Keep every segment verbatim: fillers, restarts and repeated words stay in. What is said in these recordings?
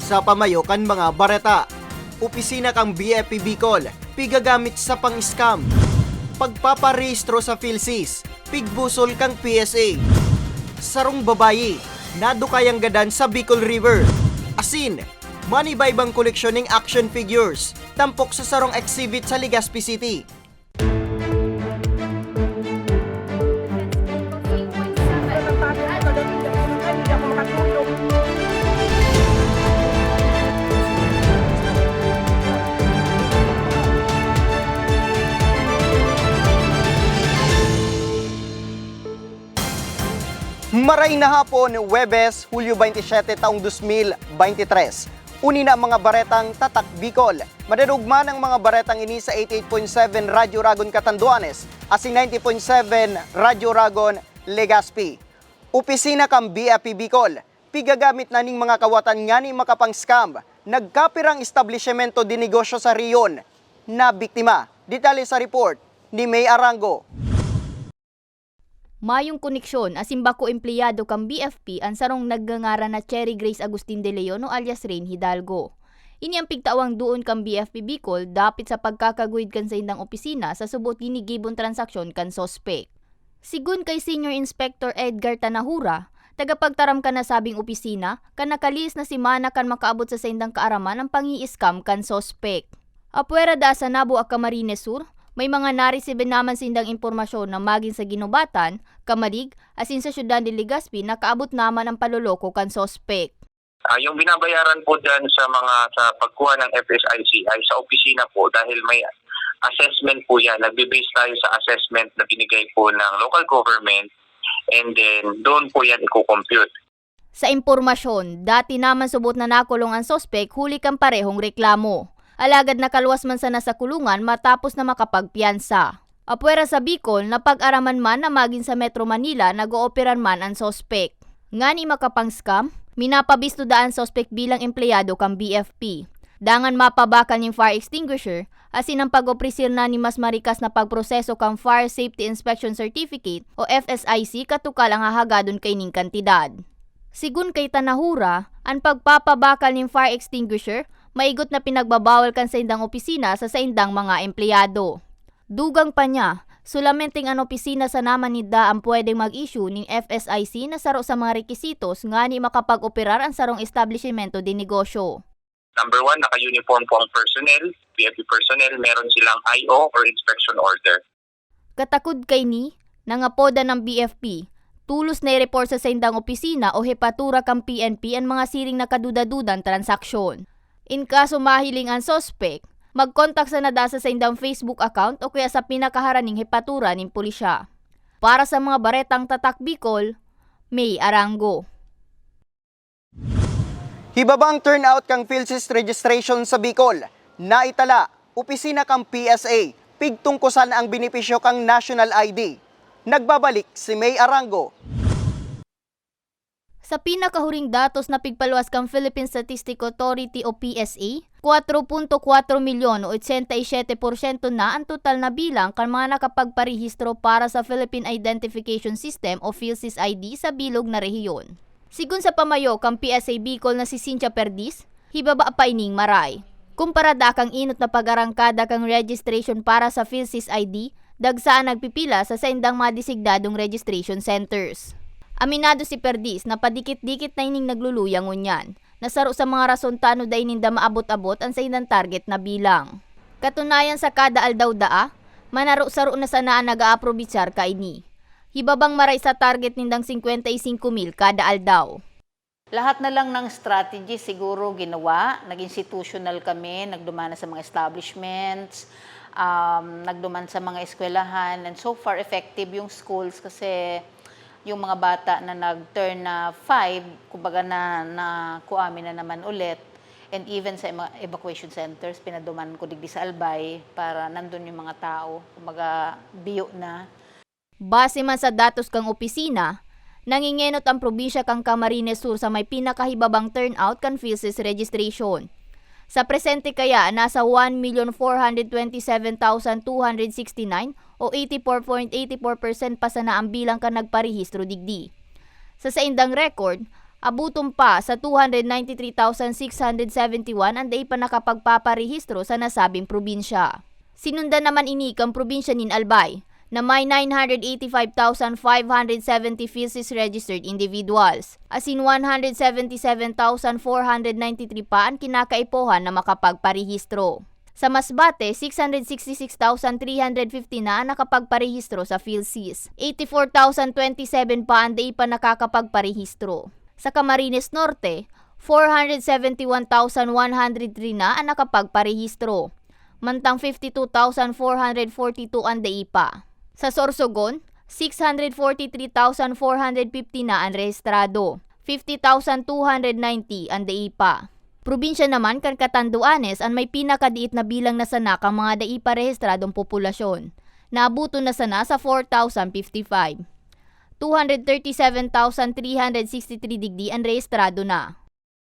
Sa pamayo kan mga bareta, opisina kan B F P Bicol, pigagamit sa pang-scam. Pagpaparehistro sa PhilSys, pigbusol kan P S A. Sarong babayi, nadukay an gadan sa Bicol River. Asin, manibaybang koleksyon nin action figures, tampok sa sarong exhibit sa Legazpi City. Maray na hapon, Huwebes, Hulyo twenty-seven, taong dos mil bente tres. Uni na ang mga baretang Tatak Bicol. Madadugman ang mga baretang ini sa eighty-eight point seven Radyo Ragon Catanduanes, asin ninety point seven Radyo Ragon Legazpi. Opisina kan B F P Bicol, pigagamit na ning mga kawatan ngani makapang-scam. Nagkapirang establisyemento de negosyo sa rehiyon nabiktima. Detalye sa report ni May Arango. Mayong koneksyon asin bako empleyado kan B F P an sarong nagngangaran na Cherry Grace Agustin de Leon o alias Rain Hidalgo. Ini an pigtawang duon kan B F P Bicol dapit sa pagkakaguyod kan saindang opisina sa subot ginigibong transaksyon kan suspek. Sigun kay Senior Inspector Edgar Tanahura, tagapagtaram kan nasabing opisina, kan nakalihis na semana kan makaabot sa saindang kaaraman an pangii-scam kan suspek. Apwera daa sa Nabo at Camarines Sur, may mga naresibi naman sindang impormasyon na magin sa Guinobatan, Camarig, asin sa siyudad ni Legazpi nakaabot naman ang panloloko kan suspek. Ah, yung binabayaran po dyan sa mga, sa pagkuha ng F S I C ay sa opisina po dahil may assessment po yan. Nagbe-base tayo sa assessment na binigay po ng local government and then doon po yan i-compute. Sa impormasyon, dati naman subot na nakulong an suspek huli kan parehong reklamo. Alagad nakaluwas man sana sa kulungan matapos na makapagpiyansa. Apwera sa Bicol, napag-araman man na magin sa Metro Manila nag-ooperan man an suspek. Ngani makapang-scam, minapabisto daa an suspek bilang empleyado kan B F P. Dangan mapabakal nin fire extinguisher, asin an pag-opresir na nin mas marikas na pagproseso kan Fire Safety Inspection Certificate o F S I C katukal ang hahagadon kaining kantidad. Sigun kay Tanahura, an pagpapabakal nin fire extinguisher maigot na pinagbabawal kan saindang opisina sa saindang mga empleyado. Dugang pa niya, solamente an opisina sana man ninda an pwedeng mag-issue nin F S I C na saro sa mga rekisitos ngani makapag-operar an sarong establisimento de negosyo. Number one, naka-uniform po ang personnel, P F P personnel, meron silang I O or inspection order. Katakod kaini, nangapodan an B F P, tolos na i-report sa saindang opisina o hepatura kan P N P an mga siring na kaduda-dudang transaksyon. In kaso mahiling an suspek, mag-contact sana daa sa saindang Facebook account o kaya sa pinakaharaning hepatura nin pulisya. Para sa mga baretang Tatak Bicol, May Arango. Hibabang turnout kan PhilSys registration sa Bicol, naitala, opisina kan P S A, pigtungkosan ang benepisyo kan National I D. Nagbabalik si May Arango. Sa pinakahuring datos na pigpaluwas kan Philippine Statistical Authority o P S A, kwatro punto kwatro milyon o otsenta y siyete porsyento na an total na bilang kan mga nakapagparehistro para sa Philippine Identification System o PhilSys I D sa bilog na rehiyon. Sigun sa pamayo kan P S A Bicol na si Cynthia Perdiz, hibaba pa ining maray. Kumpara daa kan inot na pag-arangkada kan registration para sa PhilSys I D, dagsa an nagpipila sa saindang mga designadong registration centers. Aminado si Perdiz na padikit-dikit na ining nagluluya ngunyan, na saro sa mga rason tano dai ninda maabot-abot an saindang target na bilang. Katunayan, sa kada aldaw daa, manaro-saro na sana an nag-aaprobitsar kaini. Hibabang maray sa target nindang singkwenta y singko mil kada aldaw. Lahat na lang ng strategy siguro ginawa, nag-institutional kami, nagduman na sa mga establishments, um, nagduman sa mga eskwelahan, and so far effective yung schools kasi yung mga bata na nag-turn na five, kumbaga na, na kuha mi na naman ulit, and even sa mga evacuation centers, pinaduman ko digdi sa Albay para nandun yung mga tao, kumbaga biyo na. Base man sa datos kan opisina, nangingenot an probinsya kan Camarines Sur sa may pinakahibabang turnout kan PhilSys registration. Sa presente kaya, nasa one million four hundred twenty seven thousand two hundred sixty nine o eighty four point eighty four percent pa sana an bilang kan nagparehistro digdi. Sa saindang record, Abuton pa sa two hundred ninety three thousand six hundred seventy one an dai pa nakapagpaparehistro sa nasabing probinsya. Sinundan naman ini kan probinsya nin Albay, na may nine hundred eighty five thousand five hundred seventy PhilSys registered individuals, asin one hundred seventy seven thousand four hundred ninety three pa an kinakaipuhan na makapagparehistro. Sa Masbate, six hundred sixty six thousand three hundred fifty na an nakapagparehistro sa PhilSys. Eighty four thousand twenty seven pa an dai pa nakakapagparehistro. Sa Camarines Norte, four hundred seventy one thousand one hundred three na an nakapagparehistro, mantang fifty two thousand four hundred forty two an dai pa. Sa Sorsogon, six hundred forty three thousand four hundred fifty na an rehistrado, fifty thousand two hundred ninety an dai pa. Probinsya naman kan Catanduanes an may pinakadiit na bilang na sana kan mga dai pa rehistradong populasyon. Naabuton na sana sa four thousand fifty five. Two hundred thirty seven thousand three hundred sixty three digdi an rehistrado na.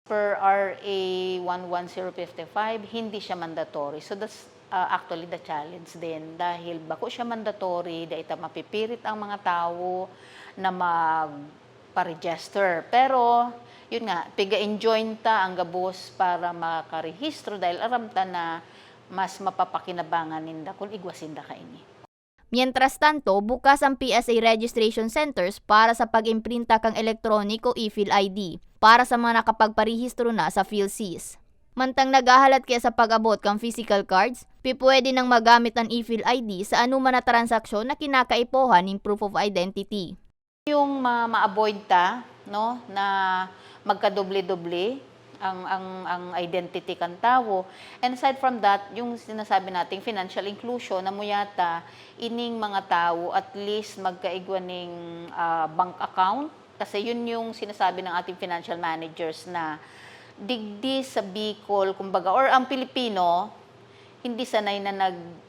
Per R A one one zero fifty five, hindi siya mandatory. So that's, uh, actually the challenge din. Dahil bako siya mandatory, dai ta mapipirit ang mga tawo na magpa-register. Pero, yun nga, piga-enjoin ta ang gabos para makarehistro dahil aram ta na mas mapapakinabangan ninda kun igwa sinda kaini. Mientras tanto, bukas ang P S A registration centers para sa pag-imprinta kan electronic o e-file I D para sa mga nakapagparehistro na sa PhilSys. Mantang naghahalat kaya sa pag-abot kan physical cards, pipwede nang magamit an e-file I D sa anoman na transaksyon na kinakaipuhan nin proof of identity. Yung ma-, ma-avoid ta, no, na magkadoble-doble ang, ang, ang identity kan tawo. And aside from that, yung sinasabi nating financial inclusion, na muyata ining mga tawo at least magkaigwa ning, ah, bank account. Kasi yun yung sinasabi ng ating financial managers na digdi sa Bicol, kumbaga, or ang Pilipino, hindi sanay na nag-,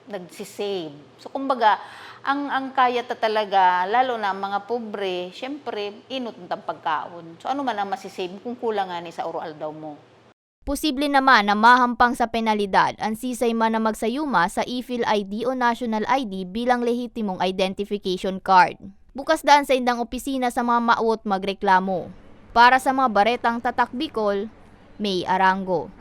nagsi-save. So, kumbaga, ang, ang kaya ta talaga, lalo na ang mga pobre, siyempre, inot ang pagkaon. So, ano man ang masi-save kung kulang ngani sa aroaldaw mo? Posible naman na mahampang sa penalidad an sisay man na magsayuma sa e-file I D o national I D bilang lehitimong identification card. Bukas daa an saindang opisina sa mga mawot magreklamo. Para sa mga baretang Tatak Bicol, May Arango.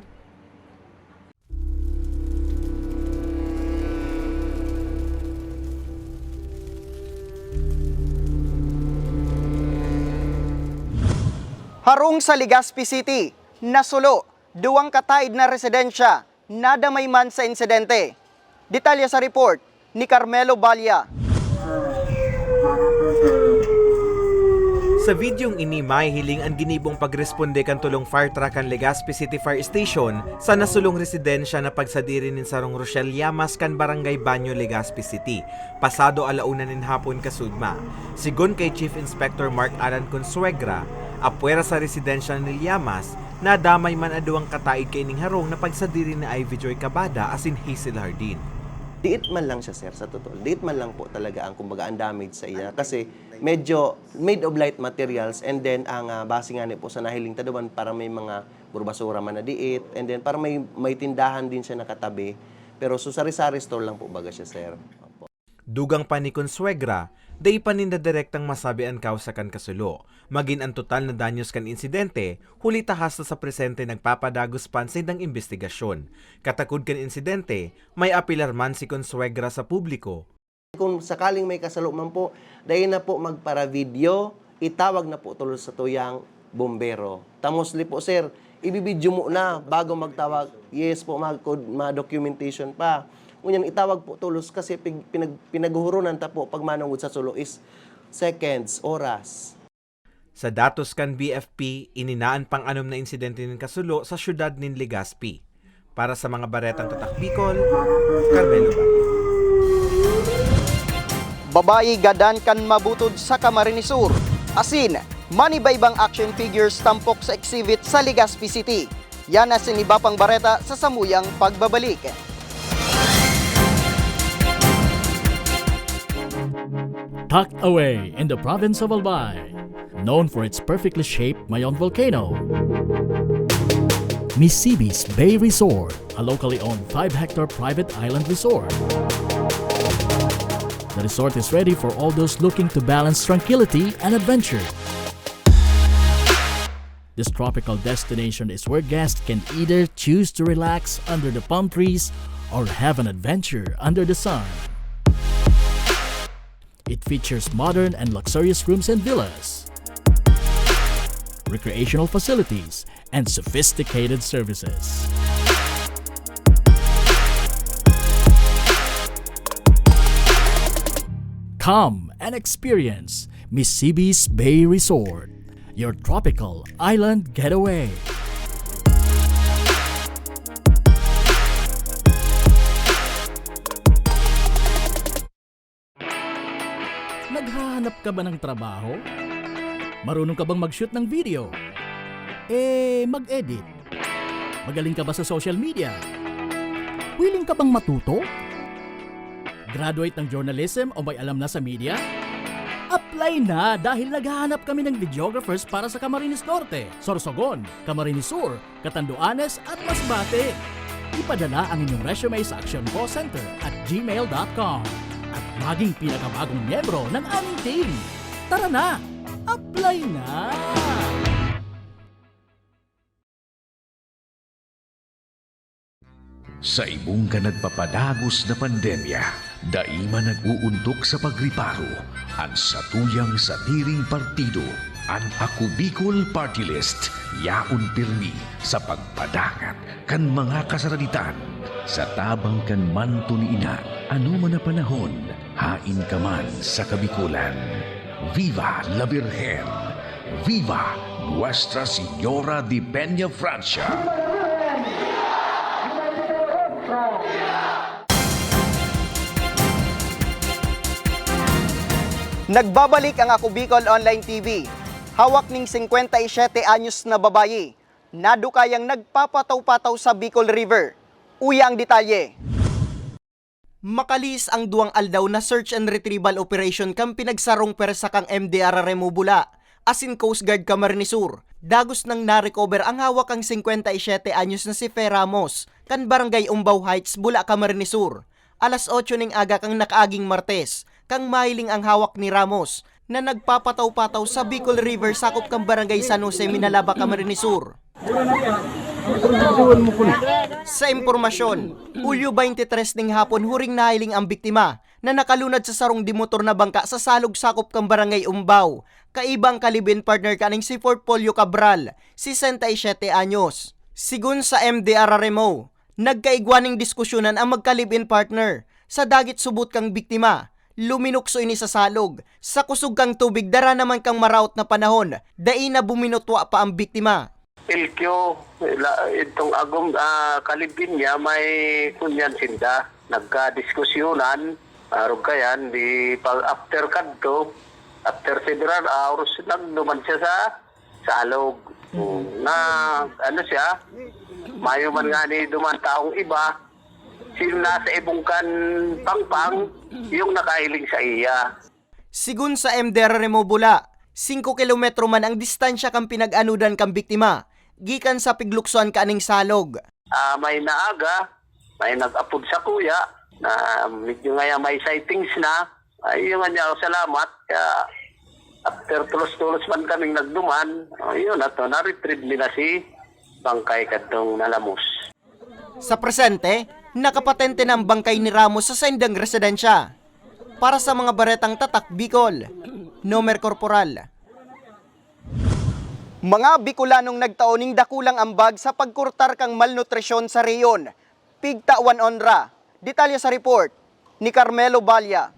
Harong sa Legazpi City, nasulo, duwang kataid na residensya nadamay man sa insidente. Detalye sa report ni Carmelo Balla. Sa videong ini, mahihiling an ginibong pagresponde kan tulong fire truck kan Legazpi City Fire Station sa nasulong residensya na pagsadiri nin sarong Rochelle Llamas kan Barangay Baño, Legazpi City, pasado ala una nin hapon kasudma. Sigon kay Chief Inspector Mark Alan Consuegra, apwera sa residensya ni Llamas, nadamay man an duwang kataid kaining harong na pagsadiri ni Ivy Joy Cabada asin Hazel Hardin. Diit man lang siya, sir, sa totoo. Diit man lang po talaga ang, kumbaga, ang damage sa iya. Kasi medyo made of light materials, and then ang, ah, base nga ni po sa nahiling ta duman, parang may mga burbasura man na diit, and then parang may, may tindahan din siya nakatabi. Pero so, sari-sari store lang po baga siya, sir. Opo. Dugang pa ni Consuegra, dai pa ninda direktang masabi an kawsa kan kasulo. Magin an total na danyos kan insidente, huli ta hasta sa presente nagpapadagos pa an saindang imbestigasyon. Katakod kan insidente, may apelar man si Consuegra sa publiko. Kung sakaling may kasalo man po, dai na po magpara-video, itawag na po tulos sa tuyang bombero. Ta mostly po, sir, ibibidyo mo na bago magtawag. Yes po, magkod, ma-documentation pa. Ngunyan, itawag po tulos kasi pig-, pinag-, pinaghuhuronan ta po pag manungod sa sulo is seconds, oras. Sa datos kan B F P, ini na an pang-anom na insidente nin kasulo sa siyudad nin Legazpi. Para sa mga baretang Tatak Bicol, Carmelo Banya. Babayi gadan kan mabutod sa Camarines Sur, asin manibaybang action figures tampok sa exhibit sa Legazpi City. Yan asin iba pang bareta sa samuyang pagbabalik. Tucked away in the province of Albay, known for its perfectly shaped Mayon volcano, Misibis Bay Resort, a locally owned five-hectare private island resort. The resort is ready for all those looking to balance tranquility and adventure. This tropical destination is where guests can either choose to relax under the palm trees or have an adventure under the sun. It features modern and luxurious rooms and villas, recreational facilities, and sophisticated services. Come and experience Misibis Bay Resort, your tropical island getaway. Naghahanap ka ba ng trabaho? Marunong ka bang mag-shoot ng video? Eh, mag-edit? Magaling ka ba sa social media? Willing ka bang matuto? Graduate ng journalism o may alam na sa media? Apply na, dahil naghahanap kami ng videographers para sa Camarines Norte, Sorsogon, Camarines Sur, Catanduanes at Masbate. Ipadala ang inyong resume sa actioncallcenter at gmail dot com at maging pinakabagong miyembro ng aming team. Tara na! Apply na! Sa ibong kan nagpapadagos na pandemya, dai man nag-uuntok sa pagriparo an satuyang sadiring partido. An Ako Bicol Party List yaon pirmi sa pagpadangat kan mga kasaraditan sa tabang kan manto ni Ina. Ano man na panahon, hain ka man sa Kabikolan. Viva la Virgen! Viva Nuestra Señora de Peña Francia! Nagbabalik ang Ako Bicol Online T V. Hawak ning singkwenta y siyete anyos na babayi, nadukayang nagpapataw-pataw sa Bicol River. Uya ang detalye. Makalihis ang duwang aldaw na search and retrieval operation kan pinagsarong pwersa kan M D R R M O Bula asin Coast Guard Camarines Sur. Dagos nang na-recover ang hawak kan singkwenta y siyete anyos na si Fe Ramos, kan Barangay Umbao Heights, Bula, Camarines Sur. Alas otso ning aga kan nakaaging Martes, kan mahiling ang hawak ni Ramos, na nagpapataw-pataw sa Bicol River sakop kan Barangay San Jose, Minalaba, Camarines Sur. Sa impormasyon, Hulyo twenty-three ning hapon huring nahiling ang biktima na nakalunad sa sarong dimotor na bangka sa salog sakop kan Barangay Umbao, kaiba ang ka-live-in partner kaning si Portfolio Cabral, sesenta y siyete anyos. Sigon sa M D R R M O, nagkaigwa ning diskusyonan ang magka-live-in partner. Sa dagit subot kang biktima, luminukso ini sa salog. Sa kusog kang tubig, dara naman kang maraot na panahon, dai na buminutwa pa ang biktima. L Q, la-, itong agom, ah, ka-live-in niya, may kunyan sinda. Nagkadiskusyonan, arog kayan, di pag after kadto, after several hours, nagduman siya sa salog. Hmm. Na, ano siya, mayo man nga ni duman taong iba, sino nasa ibong kan pangpang, yung nakahiling sa iya. Sigon sa M D R R M O Bula, singko kilometro man ang distansya kan pinag-anodan kan biktima, gikan sa pigluksoan kaning salog. Ah, may naaga, may nag-apod sa kuya, na medyo ngaya may sightings na. Ay, yun nga niya, salamat. Kaya, after tulos-tulos man kaming nagduman, ayun, ato, na-retrieve nila si bangkay kadtong nalamos. Sa presente, nakapatente na ang bangkay ni Ramos sa saindang residensya. Para sa mga baretang tatak Bicol, Nomer Corporal. Mga Bicolanong nagtao ning dakulang ambag sa pagkurtar kan malnutrisyon sa rehiyon. Pigtawan onra. Detalye sa report ni Carmelo Balla.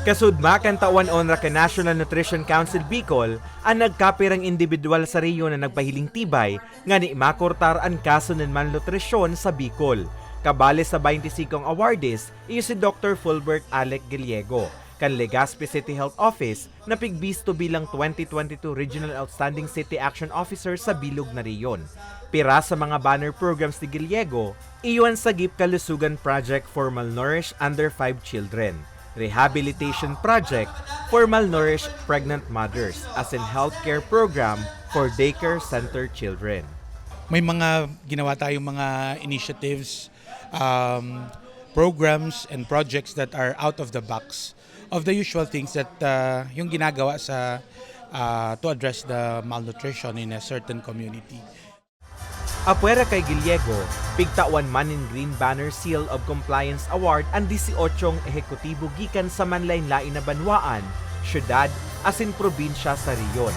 Kasudma kan tawan onra kan National Nutrition Council Bicol, an nagkapirang indibidwal sa rehiyon na nagpahiling tibay ngani makurtar an kaso nin malnutrisyon sa Bicol. Kabali sa baynte singkong awardees, iyo si Doktor Fulbert Alec Gallego, kan Legazpi City Health Office, na pigbisto bilang twenty twenty-two Regional Outstanding City Action Officer sa bilog na rehiyon. Pira sa mga banner programs ni Gallego, iyo an Sagip Kalusugan Project for Malnourished Under five Children, Rehabilitation Project for Malnourished Pregnant Mothers, asin Healthcare Program for Daycare Center Children. May mga ginawa tayong mga initiatives, um, programs and projects that are out of the box of the usual things that, uh, yung ginagawa sa, uh, to address the malnutrition in a certain community. Apwera kay Gallego, pigtawan man nin Green Banner Seal of Compliance Award an disyotsyong ehekutibo gikan sa manlaen-laen na banwaan, syudad, asin probinsya sa rehiyon.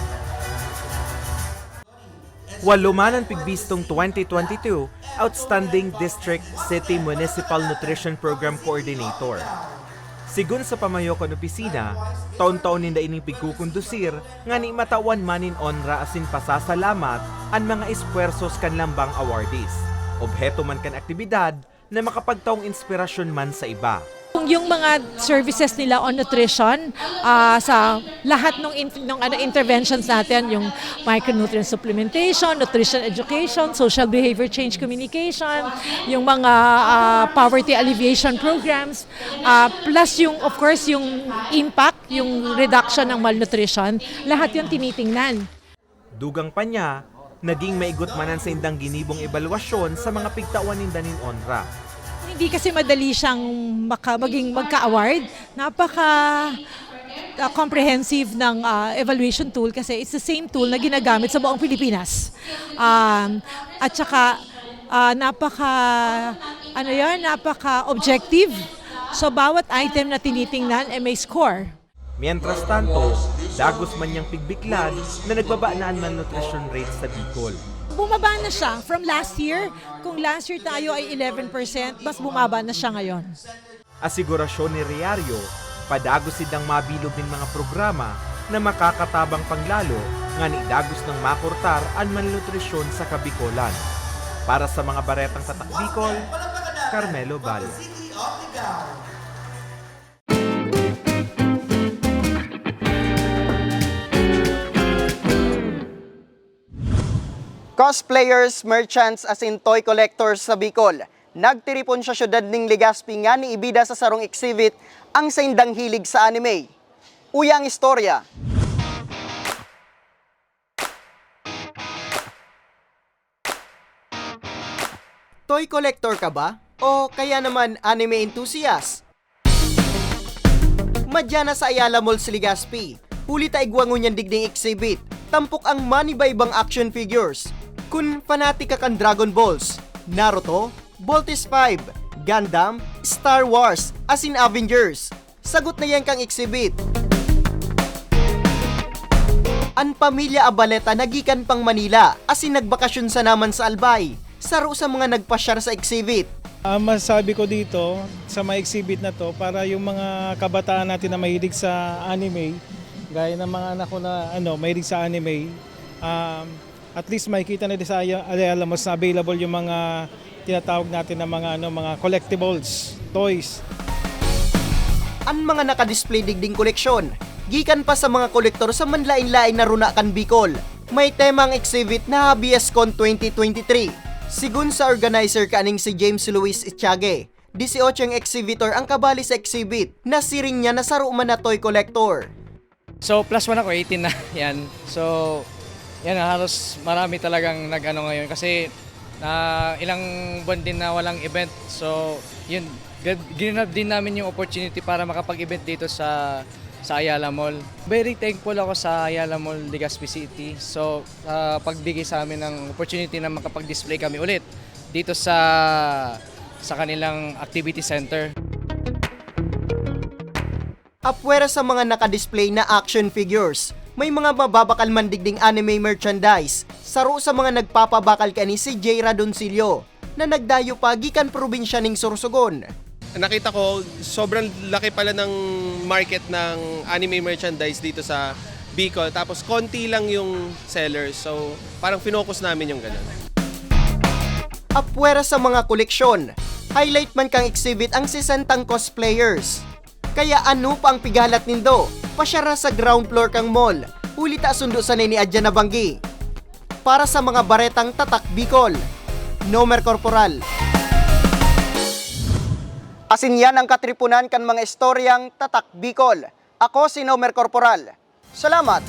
Walo man an pigbistong twenty twenty-two Outstanding District City Municipal Nutrition Program Coordinator. Sigon sa pamayo kan opisina, taon-taon ninda ining pigkukondusir ngani matawan man nin onra asin pasasalamat an mga espuwersos kan lambang awardees. Obheto man kan aktibidad na makapagtaong inspirasyon man sa iba. Yung mga services nila on nutrition, ah, sa lahat ng, ng ano, interventions natin, yung micronutrient supplementation, nutrition education, social behavior change communication, yung mga ah, poverty alleviation programs, ah, plus yung, of course, yung impact, yung reduction ng malnutrition, lahat yung tinitingnan. Dugang pa niya, naging maigot man an saindang ginibong ebalwasyon sa mga pigtawan ninda nin onra. Hindi kasi madali siyang maka, maging magka-award. Napaka ah, comprehensive ng ah, evaluation tool kasi it's the same tool na ginagamit sa buong Pilipinas. Um, at saka ah, napaka ano yan, napaka objective. So bawat item na tinitingnan ay may score. Mientras tanto, dagos man niyang pigbiklad na nagbaba na an malnutrition rate sa Bicol. Bumaba na siya from last year. Kung last year tayo ay eleven percent, mas bumaba na siya ngayon. Asigurasyon ni Reario, padagos sindang mabilog nin mga programa na makakatabang panglalo ngani dagos nang makortar an malnutrisyon sa Kabikolan. Para sa mga baretang Tatak Bicol, Carmelo Valle. Cosplayers, merchants asin toy collectors sa Bicol nagtiripon sa siyudad ning Legazpi ngani ibida sa sarong exhibit ang saindang hilig sa anime. Uya ang istorya. Toy collector ka ba? O kaya naman anime enthusiast? Madya na sa Ayala Mall sa Legazpi, huli ta igwa ngunyan digding exhibit, tampok ang manibaybang action figures. Kun fanatic ka kan Dragon Balls, Naruto, Voltes five, Gundam, Star Wars, asin Avengers, sagot na yan kang exhibit. An pamilya Abaleta nagikan pang Manila asin nagbakasyon sana man sa Albay. Saro sa mga nagpasyar sa exhibit. Ang masasabi ko dito sa mga exhibit na to, para yung mga kabataan natin na mahilig sa anime, gaya ng mga anak ko na ano, mahilig sa anime, um, at least makikita na din sa Aya- Ayala Malls na available yung mga tinatawag natin na mga ano, mga collectibles, toys. An mga nakadisplay digding koleksyon, gikan pa sa mga kolektor sa manlain-lain na runa kan Bicol. May tema ang exhibit na Habeas Con twenty twenty-three. Sigon sa organizer kaning si James Luis Itiague, dieciocho ang exhibitor ang kabali sa exhibit na siring niya na saro man na toy collector. So plus one ako, eighteen na yan. So yan na, halos marami talagang nag-ano ngayon kasi na ilang buwan din na walang event. So yun, gin-, ginanap din namin yung opportunity para makapag-event dito sa sa Ayala Mall. Very thankful ako sa Ayala Mall, Legazpi City. So, sa pagbigay sa amin ng opportunity na makapag-display kami ulit dito sa sa kanilang activity center. Apwera sa mga nakadisplay na action figures, may mga mababakal man digding anime merchandise. Saro sa mga nagpapabakal kani si Jay Radoncillo, na nagdayo pa gikan probinsya ning Sorsogon. Nakita ko, sobrang laki pala ng market ng anime merchandise dito sa Bicol. Tapos konti lang yung sellers. So, parang finokus namin yung ganun. Apwera sa mga koleksyon, highlight man kang exhibit ang sesentang cosplayers. Kaya ano pa ang pighalat nindo? Pasyara sa ground floor kang mall, huli ta sundo sanay ni adyan na banggi. Para sa mga baretang Tatak Bicol, Nomer Corporal. Asin yan ang katripunan kan mga istoryang Tatak Bicol. Ako si Nomer Corporal. Salamat!